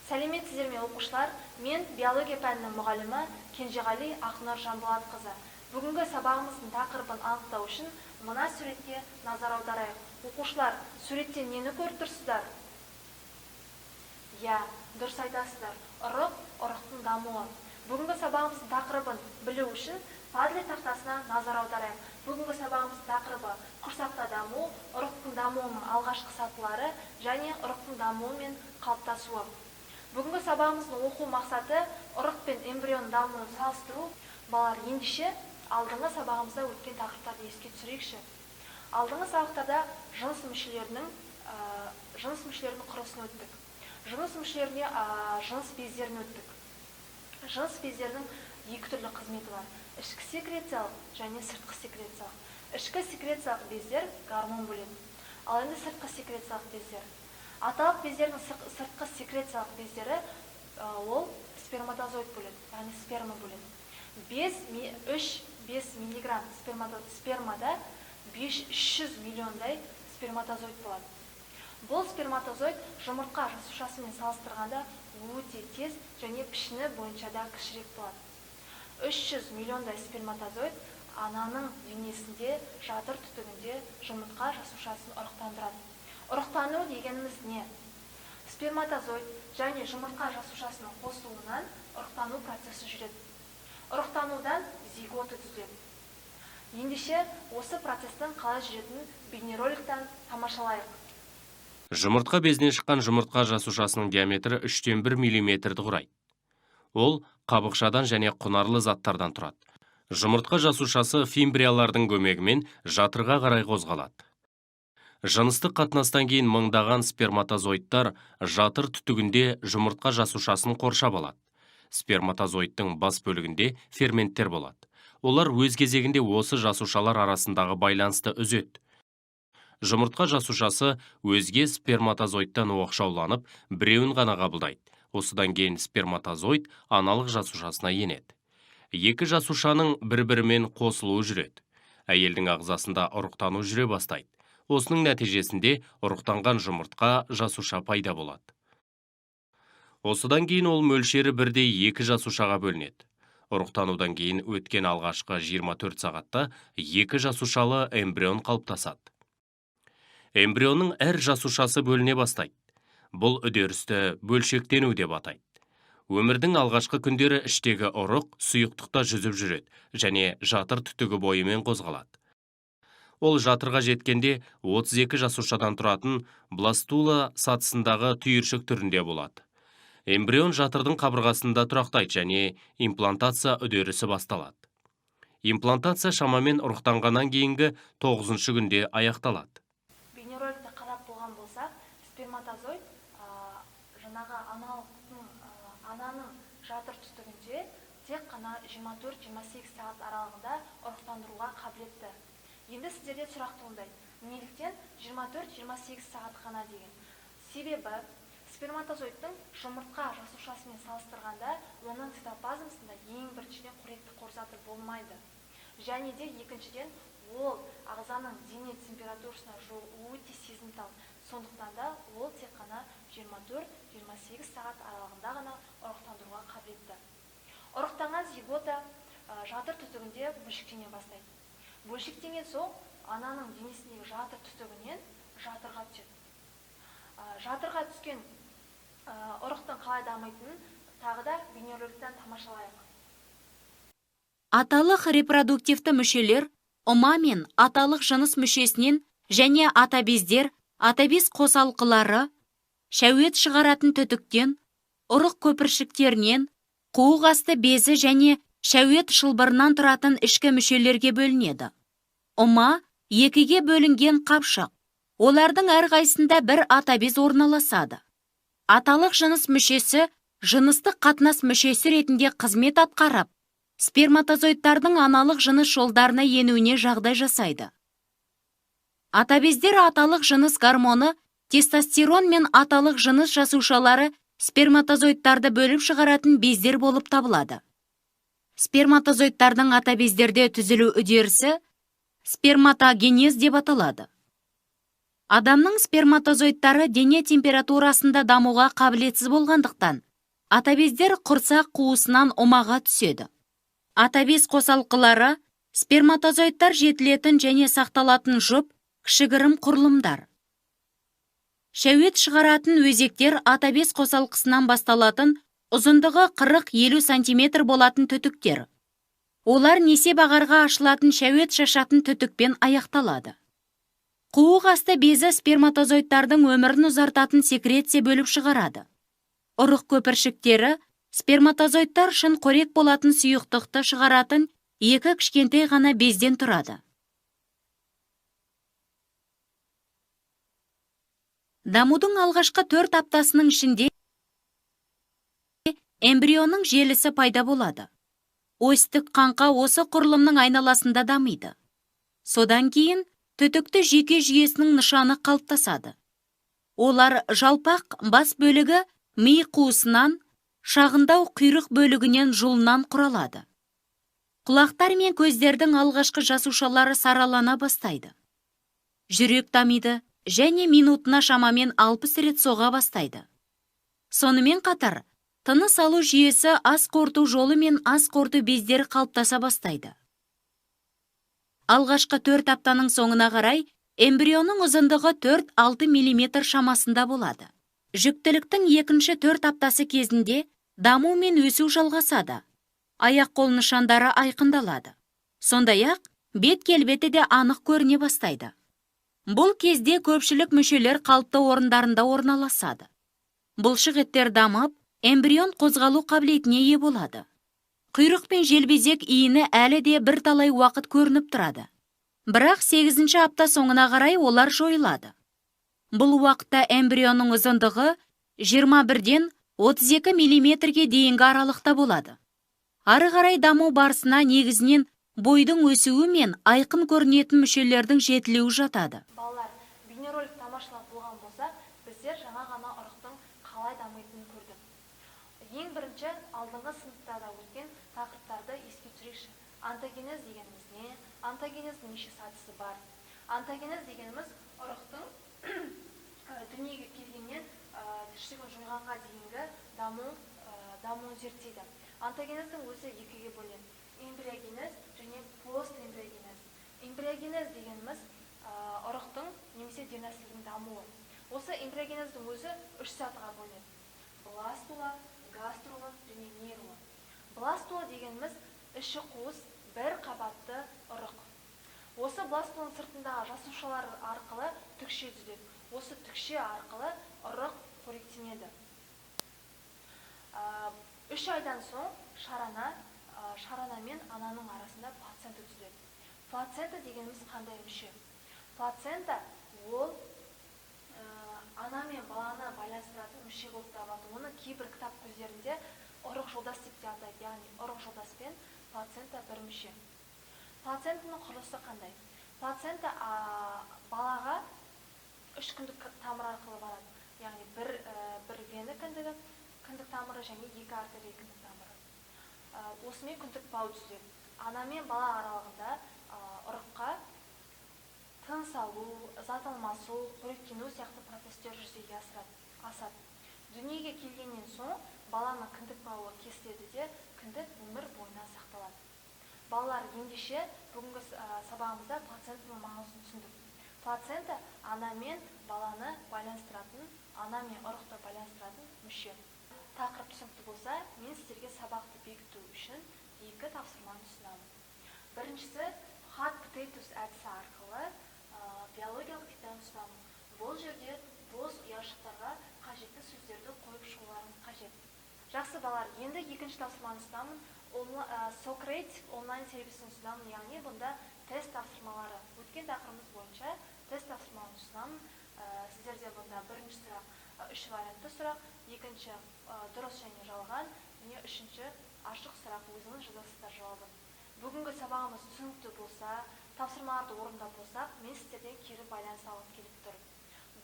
Сәлеметсіздер ме, оқушылар? Мен биология пәнінің мұғалімі Кенжеғали Ақнұр Жанболатқызы. Бүгінгі сабағымыздың тақырыбын анықтау үшін мына суретке назар аударайық. Оқушылар, суреттен нені көріп тұрсыздар? Иә, дұрыс айтасыздар. Ұрық, ұрықтың дамуы. Бүгінгі сабағымыздың тақырыбын білу үшін Padlet тақтасына назар аударайық. Бүгінгі сабағымыздың тақырыбы құрсақта даму, ұрықтың дамуының алғашқы сатылары және ұрықтың дамуы мен қалыптасуы. Бүгінгі сабағымыздың оқу мақсаты ұрық пен эмбрионның дамуын салыстыру. Балалар, ендеше алдыңғы сабағымызда өткен тақырыптарды еске түсірейікші. Алдыңғы сабақтарда жыныс мүшелерінің құрылысын өттік. Жыныс мүшелеріне, жыныс бездерін өттік. Жыныс бездерінің екі түрлі қызметі бар: ішкі секрециялық және сыртқы секрециялық. Ішкі секрециялық бездер гормон бөледі. Ал енді сыртқы секрециялық бездер, аталық бездердің сыртқы секрециялық бездері, ол сперматозоид бөледі, яғни сперма бөледі. 3-5 миллиграмм спермада 300 миллиондай сперматозоид болады. Бұл сперматозоид жұмыртқа жасушасымен салыстырғанда өте тез және пішіні бойынша да кішірек болады. 300 миллиондай сперматозоид ананың денесінде, жатыр түтігінде жұмыртқа жасушасын ұрықтандырады. Ұрықтану дегеніміз не? Сперматозоид және жұмыртқа жасушасының қосылуынан ұрықтану процесі жүреді. Ұрықтанудан зигота түзіледі. Ендеше осы процестің қалай жүретінін бейнероликтен тамашалайық. Жұмыртқа безінен шыққан жұмыртқа жасушасының диаметрі 3,1 миллиметрді құрайды. Ол қабықшадан және құнарлы заттардан тұрады. Жұмыртқа жасушасы фимбриялардың көмегімен жатырға қарай қозғалады. Жыныстық қатынастан кейін мыңдаған сперматозоидтар жатыр түтігінде жұмыртқа жасушасын қоршап алады. Сперматозоидтың бас бөлігінде ферменттер болады. Олар өз кезегінде осы жасушалар арасындағы байланысты үзеді. Жұмыртқа жасушасы өзге сперматозоидтан оқшауланып, біреуін ғана қабылдайды. Осыдан кейін сперматозоид аналық жасушасына енеді. Екі жасушаның бір-бірімен қосылуы жүреді. Әйелдің ағзасында ұрықтану жүре бастайды. Осының нәтижесінде ұрықтанған жұмыртқа жасуша пайда болады. Осыдан кейін ол мөлшері бірдей екі жасушаға бөлінеді. Ұрықтанудан кейін өткен алғашқы 24 сағатта екі жасушалы эмбрион қалыптасады. Эмбрионның әр жасушасы бөліне бастайды. Бұл үдерісті бөлшектену деп атайды. Өмірдің алғашқы күндері іштегі ұрық сұйықтықта жүзіп жүреді және жатыр түтігі бойымен қозғалады. Ол жатырға жеткенде 32 жасушадан тұратын бластула сатысындағы түйіршік түрінде болады. Эмбрион жатырдың қабырғасында тұрақтайды және имплантация үдерісі басталады. Имплантация шамамен ұрықтанғаннан кейінгі тоғызыншы күнде аяқталады. Бейнероликті қарап болған болсақ, сперматозоид жаңағы аналықтың, ананың жатыр түтігінде тек қана 24-28 сағат аралығында ұрықтандыруға қабілетті. Енді сіздерде сұрақ туындайды: неліктен 24-28 сағат қана деген? Себебі сперматозоидтың жұмыртқа жасушасымен салыстырғанда оның цитоплазмасында, ең біріншіден, қоректік қор заты болмайды және де екіншіден, ол ағзаның дене температурасына өте сезімтал. Сондықтан да ол тек қана 24-28 сағат аралығында ғана ұрықтандыруға қабілетті. Ұрықтанған зигота жатыр түтігінде бөлшектене бастайды. Бөлшектенген соң ананың денесіндегі жатыр түтігінен жатырға түседі. Жатырға түскен ұрықтың қалай дамитынын тағы да бейнероликтен тамашалайық. Аталық репродуктивті мүшелер ұма мен аталық жыныс мүшесінен және атабездер, атабез қосалқылары, шәует шығаратын түтіктен, ұрық көпіршіктерінен, қуық асты безі және шәует шылбырынан тұратын ішкі мүшелерге бөлінеді. Ұма – екіге бөлінген қапшық. Олардың әрқайсысында бір атабез орналасады. Аталық жыныс мүшесі жыныстық қатынас мүшесі ретінде қызмет атқарып, сперматозоидтардың аналық жыныс жолдарына енуіне жағдай жасайды. Атабездер аталық жыныс гормоны тестостерон мен аталық жыныс жасушалары сперматозоидтарды бөліп шығаратын бездер болып табылады. Сперматозоидтардың атабездерде түзілу үдерісі сперматогенез деп аталады. Адамның сперматозоидтары дене температурасында дамуға қабілетсіз болғандықтан, атабездер құрсақ қуысынан ұмаға түседі. Атабез қосалқылары сперматозоидтар жетілетін және сақталатын жұп кішігірім құрылымдар. Шәует шығаратын өзектер атабез қосалқысынан басталатын ұзындығы 40-50 см болатын түтіктер. Олар несеп ағарға ашылатын шәует шашатын түтікпен аяқталады. Қуық асты безі сперматозоидтардың өмірін ұзартатын секреция бөліп шығарады. Ұрық көпіршіктері сперматозоидтар үшін қорек болатын сұйықтықты шығаратын екі кішкентай ғана безден тұрады. Дамудың алғашқы 4 аптасының ішінде эмбрионның желісі пайда болады. Осьтік қаңқа осы құрылымның айналасында дамиды. Содан кейін түтікті жүйке жүйесінің нышаны қалыптасады. Олар жалпақ бас бөлігі ми қуысынан, шағындау құйрық бөлігінен жұлынан құралады. Құлақтар мен көздердің алғашқы жасушалары саралана бастайды. Жүрек дамиды және минутына шамамен 60 рет соға бастайды. Сонымен қатар, тыныс алу жүйесі ас қорыту жолы мен ас қорыту бездері қалыптаса бастайды. Алғашқы 4 аптаның соңына қарай эмбрионның ұзындығы 4-6 мм шамасында болады. Жүктіліктің екінші 4 аптасы кезінде даму мен өсу жалғасады. Аяқ-қол нышандары айқындалады. Сондай-ақ, бет келбеті де анық көріне бастайды. Бұл кезде көпшілік мүшелер қалыпты орындарында орналасады. Бұлшық еттер дамып, эмбрион қозғалу қабілетіне ие болады. Құйрық пен желбезек иіні әлі де бірталай уақыт көрініп тұрады. Бірақ 8-ші апта соңына қарай олар жойылады. Бұл уақытта эмбрионның ұзындығы 21-ден 32 мм-ге дейінгі аралықта болады. Ары қарай даму барысына негізінен бойдың өсуі мен айқын көрінетін мүшелердің жетілуі жатады. Балалар, бейнеролик тамашалап болған болса, біздер жаңа ғана ұрықтың қалай дамитынын көрдік. Ең бірінші алдыңғы сыныптарда өткен тақырыптарды еске түсірейікші. Онтогенез дегеніміз не? Онтогенездің неше сатысы бар? Онтогенез дегеніміз ұрықтың дүниеге келгеннен тіршілігін жойғанға дейінгі дамуын зерттейді. Онтогенездің өзі екіге бөлінеді. Эмбриогенез және постэмбриогенез. Эмбриогенез дегеніміз ұрықтың немесе дернәсілдің дамуы. Осы эмбриогенездің өзі 3 сатыға бөлінеді. Бластула, гаструла және нейрула. Бластула дегеніміз іші қуыс бір қабатты ұрық. Осы бластуланың сыртындағы жасушалар арқылы түкше түзіледі. Осы түкше арқылы ұрық қоректенеді. 3 айдан соң шарана мен ананың арасында плацента түзіледі. Плацента дегеніміз қандай мүше? Плацента ол ана мен баланы байланыстыратын мүше болып табылады. Оны кейбір кітап көздерінде ұрық жолдас деп те атайды. Яғни ұрық жолдас пен плацента бір мүше. Плацентаның құрылысы қандай? Плацента балаға 3 күндік тамыр арқылы барады. Яғни бір вена кіндігі, кіндік тамыры және 2 артерия кіндік тамыры. Осымен күндік бау түзіледі. Ана мен бала аралығында ұрыққа тыныс алу, зат алмасу, қоректену сияқты процестер жүзеге асады. Дүниеге келгеннен соң баланың кіндік бауы кесіледі де, кіндік өмір бойына сақталады. Балалар, ендеше бүгінгі сабағымызда плацентаның маңызын түсіндік. Плацента ана мен баланы байланыстыратын, ана мен ұрықты байланыстыратын мүше. Тақырып түсінікті болса, мен сіздерге сабақты бекіту үшін 2 тапсырманы ұсынамын. Біріншісі, Hot Potatoes әдісі арқылы биологиялық диктант ұсынамын. Бұл жерде бос ұяшықтарға қажетті сөздерді қойып шығуларыңыз қажет. Жақсы балалар, енді екінші тапсырманы ұсынамын. Socrative онлайн сервисін ұсынамын, яғни бұнда тест тапсырмалары. Өткен тақырыбымыз бойынша тест тапсырмаларын ұсынамын. Сіздерде бұнда бірінші сұрақ 3 вариантты сұрақ, екінші дұрыс және жалған, және үшінші ашық сұрақ, өзіңіз жазасыздар жауабын. Бүгінгі сабағымыз түсінікті болса, тапсырмаларды орындап болсақ, мен сіздерден кері байланыс алғым келіп тұр.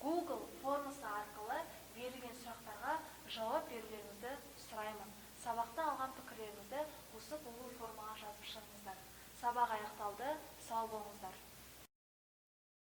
Google формасы арқылы берілген сұрақтарға жауап берулеріңізді сұраймын. Сабақтан алған пікірлеріңізді осы Google формаға жазып шығыңыздар. Сабақ аяқталды, сау болыңыздар.